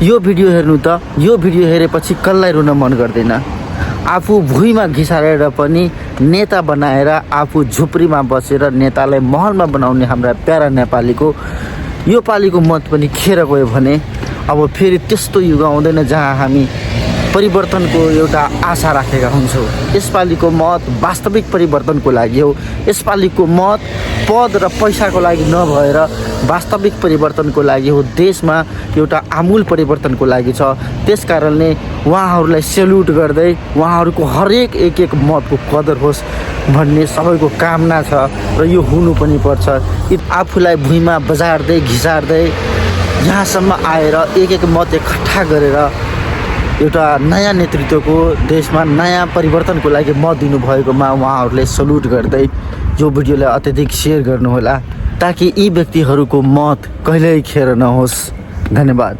यो भिडियो हेर्नु त यो भिडियो हेरेपछि कसलाई रुन मन गर्दैन। आफू भुइँमा घिसारेर पनि नेता बनाएर आफू झुप्रीमा बसेर नेतालाई महलमा बनाउने हाम्रा प्यारा नेपालीको यो पालिको मत पनि खेर गयो भने अब फेरि त्यस्तो युग आउँदैन जहाँ हामी परिवर्तनको एउटा आशा राखेका हुन्छौँ। यसपालिको मत वास्तविक परिवर्तनको लागि हो। यसपालिको मत पद र पैसाको लागि नभएर वास्तविक परिवर्तनको लागि हो। देशमा एउटा आमूल परिवर्तनको लागि छ। त्यसकारणले उहाँहरूलाई सेल्युट गर्दै उहाँहरूको हरेक एक मतको कदर होस् भन्ने सबैको कामना छ र यो हुनु पनि पर्छ। आफूलाई भुइँमा बजार्दै घिसार्दै यहाँसम्म आएर एक मत इकट्ठा गरेर एउटा नयाँ नेतृत्वको देशमा नयाँ परिवर्तनको लागि मत दिनुभएकोमा उहाँहरूले सल्युट गर्दै यो भिडियोलाई अत्यधिक सेयर गर्नुहोला ताकि यी व्यक्तिहरूको मत कहिल्यै खेर नहोस्। धन्यवाद।